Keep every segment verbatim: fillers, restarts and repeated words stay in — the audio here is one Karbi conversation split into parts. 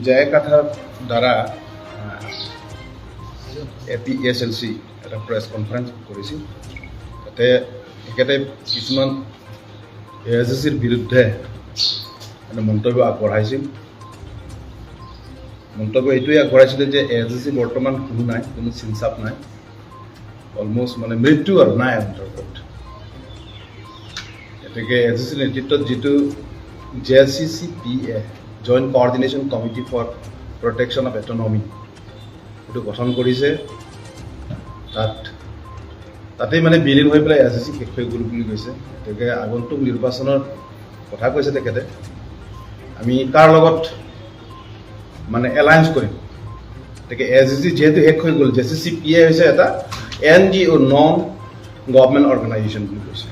J I Kathar দ্বাৰা A P S এল চি এটা press conference কৰিছিল। তাতে তেখেতে কিছুমান এ এছ ডি চিৰ বিৰুদ্ধে মানে মন্তব্য আগবঢ়াইছিল। মন্তব্য এইটোৱে আগবঢ়াইছিলে যে এ এছ ডি চি বৰ্তমান কোনো নাই, কোনো চিনচাপ নাই, অলমষ্ট মানে মৃত্যু আৰু নাই অন্তৰ্গত। গতিকে এ এছ ডি চি নেতৃত্বত যিটো J C C P A, joint coordination committee for protection of autonomy, এইটো গঠন কৰিছে। তাত তাতেই মানে বিলীন হৈ পেলাই এ এছ ডি চি শেষ হৈ গ'ল বুলি কৈছে। গতিকে আগন্তুক নিৰ্বাচনৰ কথা কৈছে তেখেতে, আমি কাৰ লগত মানে এলায়েন্স কৰিম। গতিকে এ এছ ডি চি যিহেতু শেষ হৈ গ'ল, জে চি চি পি এ হৈছে এটা এন জি অ', নন গভৰ্ণমেণ্ট অৰ্গেনাইজেশ্যন বুলি কৈছে।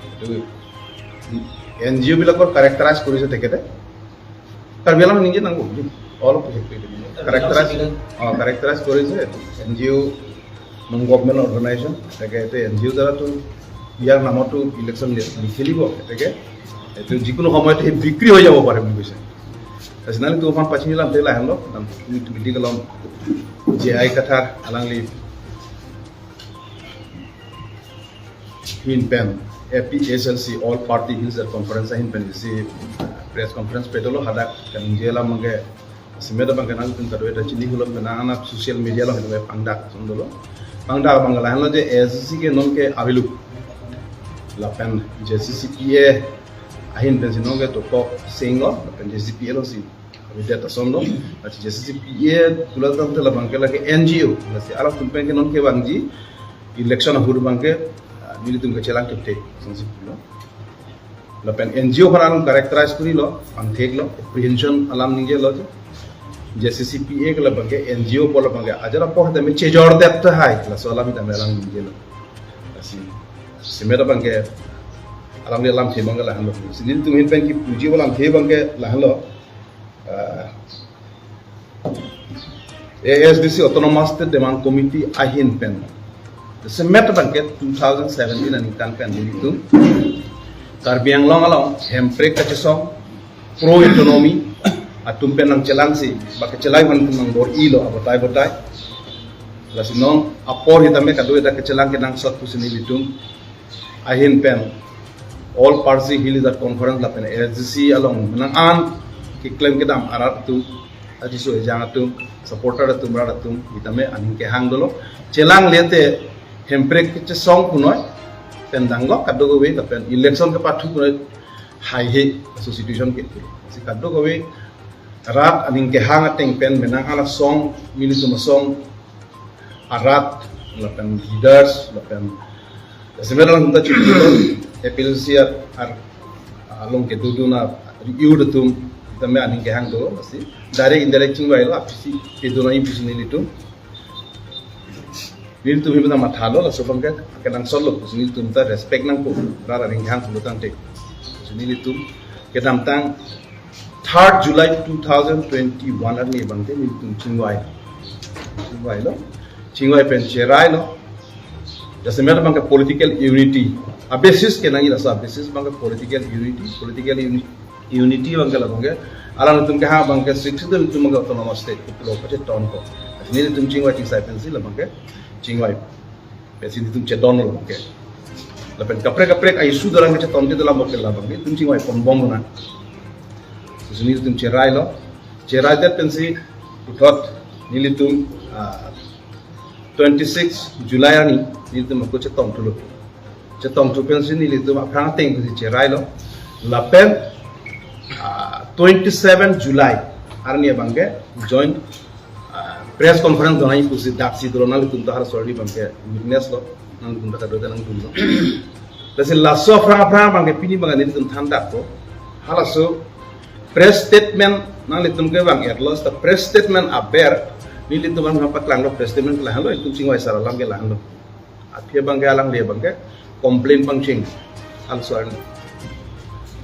এইটো এন জি অ' বিলাকৰ কেৰেক্টাৰাইজ কৰিছে তেখেতে। কাৰ্বি আংলং নিজে নাংগো, অলপ কেৰেক্টাৰাইজ, অ' কেৰেক্টাৰাইজ কৰিছে এন জি অ', নন গভৰ্ণমেণ্ট অৰ্গেনাইজেশ্যন। গতিকে এইটো এন জি অ' দ্বাৰাতো ইয়াৰ নামতো ইলেকশ্যন নিখেলিব। গতিকে এইটো যিকোনো সময়তে সেই বিক্ৰী হৈ যাব পাৰে বুলি কৈছে। Personally, to pan pachini lam te lahenlo, dan tu tu di kalam J I Kathar alangli ahin pen A P H L C All Party Hills Conference ahin pen isi press conference padolo, hadak kaningje alam abangke, jasemet abangke nangtum kadokave ta chini hulom, penang anat social media along pangdak ason dolo. Pangdak abangke lahenlo je A S D C ke nonke aviluk. Lapen J C C P A ahin pensi nonke Tokok Singh lo, lapen J C C P A lo si avidet ason lo. Lapen J C C P A pulo tangte labangke lake N G O, lasi alangtum pen ke nonke vangji election ahut abangke, ah, nelitum kachelangthekthek asonsi pulo. Lapen N G O aphan alam characterize korilo, pangtheklo, apprehension alam ningjelo je. J C C P A ke labangke N G O pu labangke ajat apor tame chejordet tahai, laso alam tame alam ningjelo. Lasi jasemet abangke alangli alamthe abangke lahenlo. Si nelitum ahin pen kipuji alamthe abangke lahenlo. Ah, A S D C Autonomous State Demand Committee ahin pen jasemet abangke two thousand seventeen aningkan pen nelitum Karbi Anglong along hemprek kachesong, pro autonomy atum pen nangchelangsi, ba kachelai aphan atum nangbor-ilo abatai batai. Lasi non apor hitame kadokave ta kachelang kenangsot pusi nelitum ahin pen All Parsi Hill Conference lapen A S D C along menang an keklem kedam arat atum, ajiso ejang atum, supporter atum, rat atum, hitame aning kehang dolo. Chelangle te hemprek kachesong punoi, pen danglok kadokave, lapen election kepathu punoi, haihe, laso situation ke. Si kadokave rat aning kehang ateng pen menang an asong, nelitum asong, arat, lapen leaders, lapen jasemet alangtum ta chini A P H L C ar, ar along kedodun a youth atum tame aning kehang do, lasi direct indirect chingvailo, apisi pedun a-impeach nelitum. Nelitum himna mathalo, laso abangke kenangsotlo, nelitum ta respect nangpo, rat aning kehang pulo tangte. Nelitum kedamtang third July two thousand twenty-one arni abangke nelitum chingvai. Chingvailo. Chingvai pen cherailo. Jasemet abangke political unity abasis kenangji, laso abasis abangke political unity, political uni-, unity abangke labangke alangtum kehang abangke sixty-two nelitum abangke autonomous state pulo pachetongpo. Nelitum chingvai chingsai pensi labangke chingvai. Pensi nelitum chedonlo ke. Lapen kaprek kaprek a-issue dolang kachetonte dolang abangke labang nelitum chingvai ponbomnang. Lasi nelitum cherailo. Cherai det pensi puthot nelitum, ah, twenty-six July arni nelitum ako chetongthulo. Chetongthu pensi nelitum aphrang ateng pensi cherailo. Lapen, ah, twenty-seven July arni abangke joint ah, press conference donai pusi daksi dolo, nanglitum ta halaso arni abangke witness lo, nanglitum ta kadokave nangdunlo. Lasi laso aphrang aphrang abangke pini abangke nelitum thandakpo. Halaso press statement nanglitum kevang-etlo, ta press statement aber nelitum abang paklanglo, press statement lahenlo, itum chingvai sar alam ke lahenlo. Aphi abangke alangli abangke complain pangcheng halaso arni.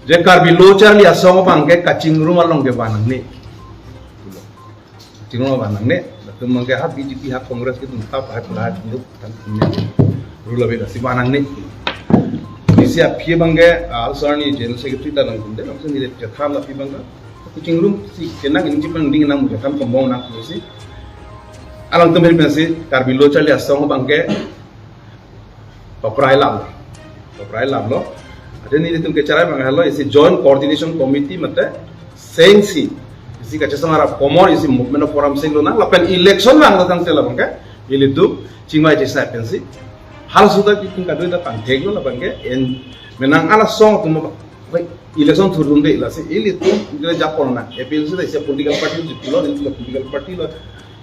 Je Karbi Lo Charli Asong abangke kachingrum along ke vanangne. Kachingrum vanangne. Latum abangke ha B J P ha Congress ke atum ta pahai pahai atum tang ne. Rula beda si vanangne. Isi aphi abangke halaso arni General Secretary ta nangkun de, langsung neli chethan la aphi abangke. Kuching room si kenang ini chipang ding nang mujakan kombong nang si. Alangtum hir pensi Karbi Lo Charli Asong abangke paprai lam. Paprai lamlo. Ade nelitum kecherai abang halo isi Joint Coordination Committee mate sengsi. Isi kachesong arap komor isi movement of forum senglo nang. Lapen election nang tangte labangke. Ilitum chingvai chesai pensi. Hal sudah itum kadoi ta pangtheklo labangke. En menang alasong atum abang. Wait, election thurdunde lasi ilitum gila japon na. A P L C ta isi political party jutlo, ilitum political party lo.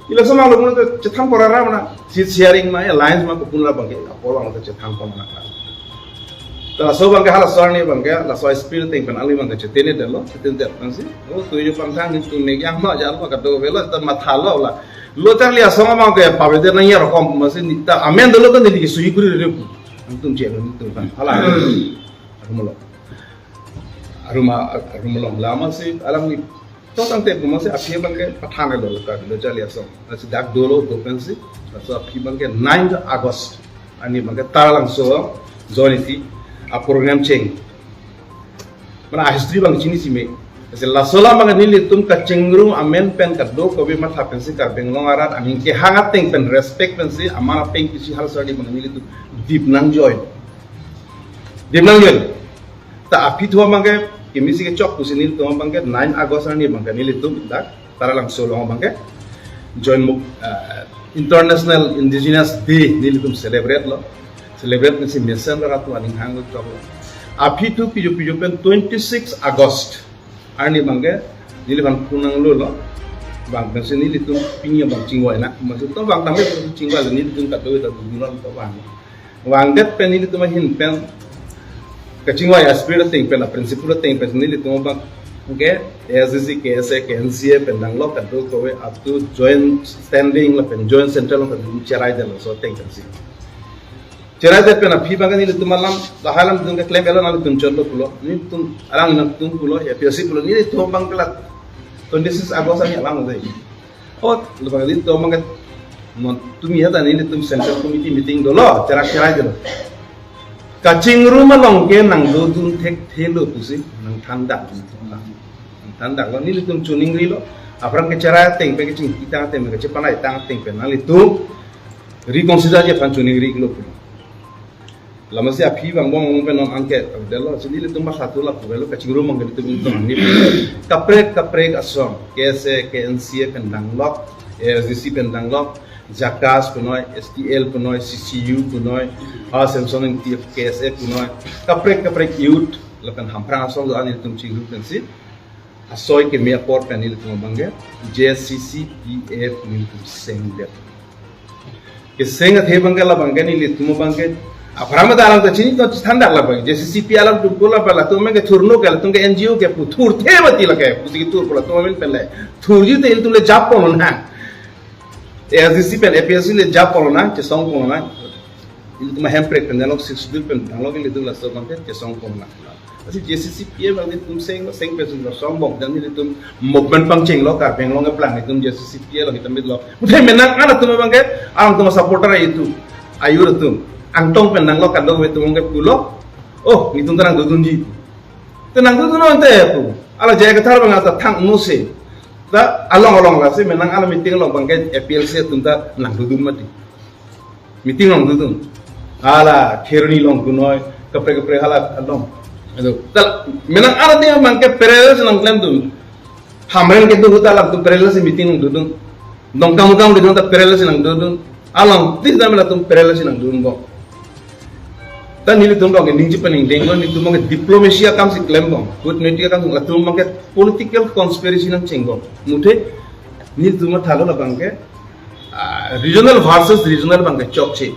Election ma lo muna chethan pora ra mana. Seat sharing ma, alliance ma, kopun labangke. Apor abang ta chethan pon na. Ta laso abangke halaso arni abangke, laso spirit ateng pen ali abangke chetene detlo, chetene det pensi. Oh, tu yo pangthang ni tu ne yang ma jan ma kadovelo, ta mathalo la. Lo Charli Asong abangke pavete nang ya rokom masi nita amen dolo ta neli sui kuri re pu. Angtum je lo nelitum kan. Hala. Arum lo. Aruma, arum lo. Lama si alam ni to tangte pu masi aphi abangke pathan lo ka Lo Charli Asong. Lasi dak dolo do pensi. Laso aphi abangke ninth August. Arni abangke Taralangso join iti a program cheng. Mana a history abang chinisi me. Lasi laso alam abangke nelitum kachingrum amen pen kadokave matha pensi Karbi Anglong arat aning kehang ateng pen respect pensi aman apeng pisi hal sardi abang nelitum dip nang join. Dip nang join. Ta aphi thu abangke kimi si kechok pusi nelitum abangke nine August arni abangke nelitum dak Taralangso along abangke Joint Mo-, eh, International Indigenous Day nelitum celebrate lo. Celebrate pensi mesen ratu aning hang lo choklo. Aphi thu pijo pijo pen twenty-six August arni abangke neliphan phunang lo lo. Bang pensi nelitum pini abang chingvai na. Maksud to bang tame chingvai lo nelitum kadoi ta gulon to bang. Vangdet pen nelitum ahin pen kachingvai a spirit ateng pen a principle ateng pen nelitum abangke A S D C, K S A, K N C A pen danglok kadokave up to joint standing lapen joint central along kadun cherai detlo laso ateng pensi. Cherai det pen aphi abangke nelitum alam lahai alam dun keklem elo nelitum chotlo pulo. Nelitum alang nangtum pulo, A P L C pulo, nelitum abangke la twenty-six August arni alam dei. Oh, lo bang di to mangke non tumi ya tani nelitum central committee meeting dolo, cherak cherai dolo. Kachingrum along ke nangdodun thekthelo pusi nangthandak. Nangthandak lo nelitum chuning rilo. Aphrang kecherai ateng pen kachingki tang ateng pen kachepanai tang ateng pen nanglitum reconsider ji aphan chuning rilo. Lama si aphi bang bong bong pen non angke delo si nelitum ba satu lapu delo kachingrum abangke nelitum nelitum ni kaprek kaprek asong K S A, K N C A pen danglok, A S D C pen danglok, JACAS punoi, S T L punoi, C C U punoi, ha Samson T F K S A punoi, kaprek kaprek youth lapen Hamprang asong do nelitum chingrum pensi asoi keme apor pen nelitum abangke J C C P A nelitum sengdet. Keseng athe abangke labangke nelitum abangke aphrang ma dalam ta chini to thandak labang J C C P A alam tum pula pala tum ke thurno ke tum ke N G O ke pu thurthe mati lake pusi thur pula tum amen pen le thurji te ilitum le jappon na. A S D C pen A P L C le jappon na, chesongpon na. Ilitum Hemprek pen danglok Sixth Schedule pen danglok ilitum laso abangke chesongpon na. Lasi J C C P A abang nelitum seng seng pen sung song bong dan nelitum movement pangchenglo Karbi Anglong keplang nelitum J C C P A lo hitam lo. Muthe menang atum abangke atum supporter itu. Ayu atum. Angtong pen danglok kadokave atum abangke pulo. Oh, nelitum ta nangdodunji. Ta nangdodun ante pu. Ala J I Kathar abang ta thang no se. Ta along along lasi menang ala meeting along abangke A P L C atum ta nangdodun mati. Meeting along dodun. Ala Kheroni along punoi, kaprek kaprek hala along. Aduh, tal menang ala dia abangke parallel si nangklemdun. Hamren kedo huta alam atum parallel si meeting along dodun. Dongkamukam kedo ta parallel si nangdodun. Along tis dam atum parallel si nangdodun bong. Ta nelitum abangke ningje pen ningdeng lo nelitum abangke diplomacy akam si klem bong. Kutniti akam latum abangke political conspiracy nangcheng bong. Muthe nelitum mathalo labangke ah, regional versus regional abangke chokche.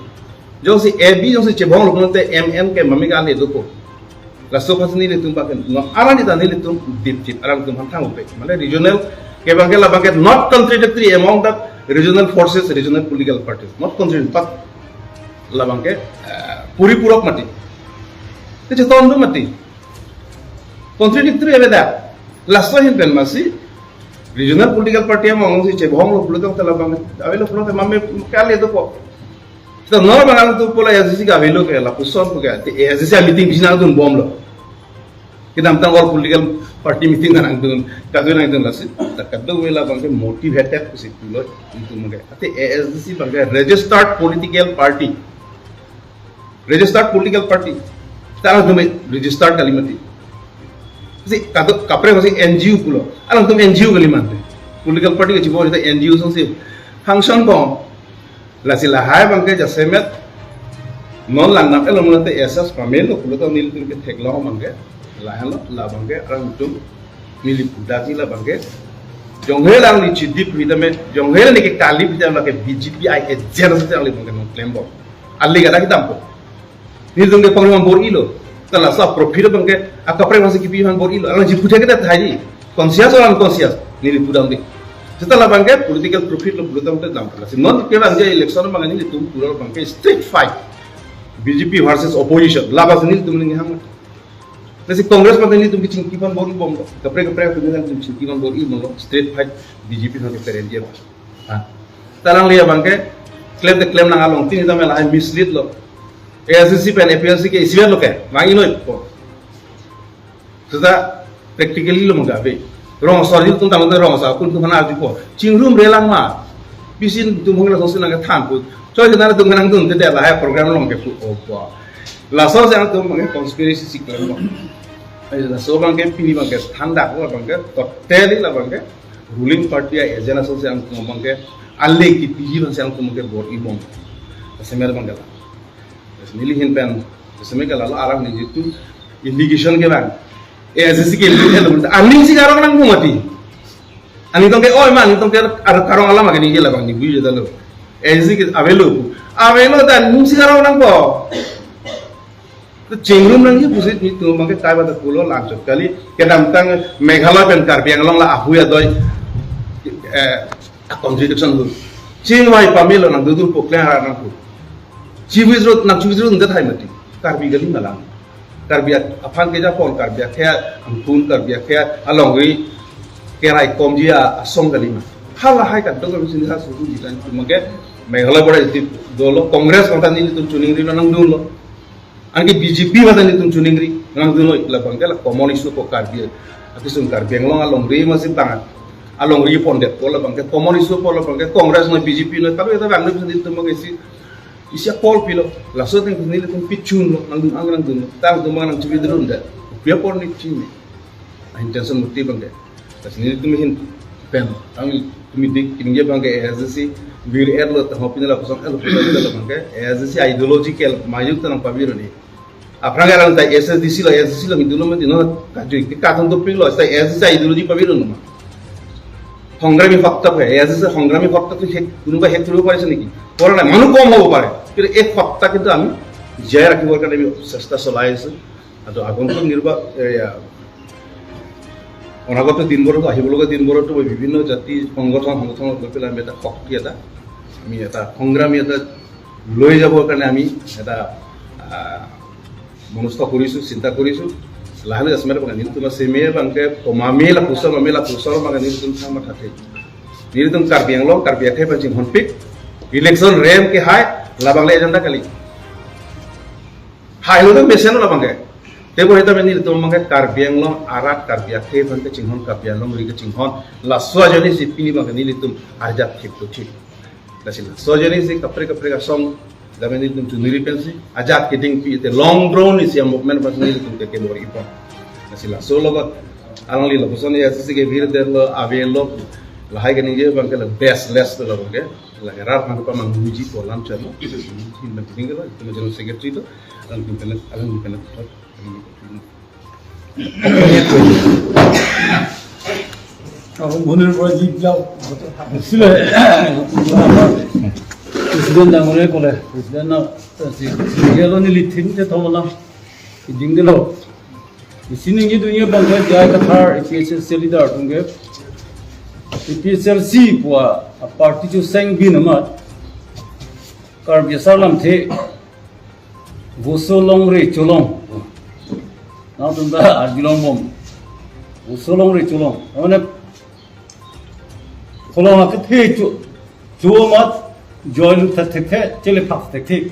Jongsi A B jongsi chebong lo pulote M N ke mami kali dopo. Laso pas nelitum abangke no arani ta nelitum dip dip alam atum hamthang upe. Mane regional ke abangke labangke not contradictory among the regional forces, regional political parties. Not contradictory, but labangke ah, puripurok mati. Te cheton do mati. Contradictory ave da. Laso ahin pen masi regional political party among si chebong lo pulote labang ave lo pulote mami kali dopo. Seta nor bang alam atum pula A S D C ke ave lo ke lapuson ke te A S D C meeting pisi nangdun bomlo. Kedamtang all political party meeting nangdun, kadun nangdun lasi. Ta kadokave labang ke motivated pusi pulo, itum abangke. Ate A S D C abangke registered political party. Registered political party. Ta alangtum registered kali mati. Si kadok kaprek si N G O pulo. Alangtum N G O kali mati. Political party kachibor ta N G O asonsi function bom. Lasi lahai abangke jasemet non langnam elo mula te S S pamelo pulo ta nelitum ke theklong abangke. Lahai lo, labangke alangtum neli pudak ni labangke. Jonghe alangli chidip hitame, jonghe neli ke kali hitame ke B J P I agent asonsi alangli abangke non klembom. Ali gada kitam ko. Nelitum ke pangri man bor-ilo. Ta laso profit abangke akaprek masi kipi man bor-ilo. Alang ji puthe kita thaji. Conscious or unconscious? Neli pudam di. Seta labangke political profit lo pulo tam te dam. Lasi non ke abangke election abang nelitum pura abangke street fight. B J P versus opposition. Labas nelitum ning ham. Lasi Congress abangke nelitum kechingki man bor-ibomlo. Kaprek kaprek atum nelitum chingki man bor-ibomlo. Street fight B J P abangke peren dia. Ah. Ta alangli abangke klem te klem nang along tin hitame lahai mislead lo. A S D C pen A P H L C ke isivet lo ke, mang inoi po. Seta practically lo manggabe. Rong asor ji tum tang rong asor kun tum hana ji po. Chingrum relang ma. Bisin tum hong la sosi nang ke than pu. Choi jana tum nang tum te lahai program along ke pu. Oh, po. Laso jang tum mang conspiracy si klem lo. Ai laso abangke pini abangke thandak lo abangke totally labangke ruling party a agent asonsi alangtum abangke ale kipiji abangsi alangtum abangke bor-ibom. Semer abangke la. Terus neli ahin pen, semer ke lalo arang ni jitu indication ke abang. A S D C ke lu elo, aning si karong nangpo mati. Aning tong ke oi man, aning tong ke ar karong alam ke ningje labang ni bui jadalo. A S D C ke avelo. Avelo ta aning si karong nangpo. To chingrum nangji pusi nelitum abangke tai bata pulo lanchot kali. Kedamtang Meghalaya pen Karbi Anglong la ahui adoi, eh, a contradiction lo. Chingvai pamelo nang dudur pokle ara nang pu. Chivis rot nang chivis rot ndat hai mati. Karbi kali ma lang. Karbi aphan kejapon, Karbi akhei angkun, Karbi akhei alongri keraikomji asong kali ma. Halahai kadokave sini ha suhu jitan. Abangke Meghalaya bora iti dolo Congress abang ta nelitum chuning rilo nangdunlo. Anke B J P abang ta nelitum chuning ri nangdunlo, labangke la common issue ko Karbi. Akesung Karbi Anglong alongri masi bang. Alongri pondet ko labangke common issue ko labangke Congress noi B J P noi kalu eta bang nelitum abangke isi isi a-call pilo. Laso ateng nelitum pichunlo, nangdun ang nangdunlo. Tang tum nang chividrun da. Pia por ni chini. Intention motive abangke. Lasi nelitum ahin pen, ang tumi dik, kiningje abangke A S D C, vir erlo, ta hopin la kosong, elo, pulo, elo, abangke, A S D C ideological, mayuk ta nang pavir ni. Aphrang arang ta A S D C lo, A S D C lo, Hindu lo, mati, no, kaju, ke katong doping lo, ta A S D C ideology pavir no ma. Hongrami fakta hai, A S D C hongrami fakta tu hek, kunuba hek thuru pare se niki. Pora na, manu kom hobo pare. Kira ek fakta kintu ami, jai rakhi bor karne ami chesta cholai ase. Ato আগন্তুক নিৰ্বা-, এয়া, অনাগত দিনবোৰত, আহিবলগা দিনবোৰতো বিভিন্ন জাতি সংগঠন, সংগঠনক লৈ পেলাই আমি এটা শক্তি এটা, আমি এটা সংগ্ৰামী এটা লৈ যাবৰ কাৰণে আমি এটা, আহ, মনস্থ কৰিছো, চিন্তা কৰিছো। লাহে লাহে আচলতে মানে নিলুতমা চেমে বাংকে কমামে লা কুশল, মামে লা কুশল, বাংকে নিলুতম থামা থাকে। Nelitum Karbi Anglong, Karbi akhei aphan chinghonpik. Election rem ke hai, labang le agenda kali. Hai lo tu mesen lo abangke. Tebo heta nelitum abangke Karbi Anglong arat Karbi akhei aphan kechinghon, Karbi Anglong ri kechinghon. Laso ajoine si pini abangke nelitum arjap thip to thip. Lasi laso ajoine si kaprek kaprek asong Dame nelitum chuniri pensi, ajat keding pi te long run isi a-movement pas nelitum ke kebor ipon. Lasi laso logot, alangli lapuson A S D C ke vir derlo, avelo, lahai ke ningje abangke la best less to labangke, la erar pang pa mang muji ko lam chalo, hin ban keding lo, itu general secretary to, alang pimpenet, alang pimpenet. Aro monir pora jibjao. Sila. President dangore kole. President na si gelo neli thim te thom alam. Ding delo. Isi ningje dunji abangke J I Kathar A P H L C leader atum ke. A P H L C pu a party chuseng bin amat. Karbi asar lamthe. Voso longri cholong. Nangtum ta arjulong bom. Voso longri cholong. Mane, cholong akethe cho, cho amat, join thekthe, chele phak thekthe.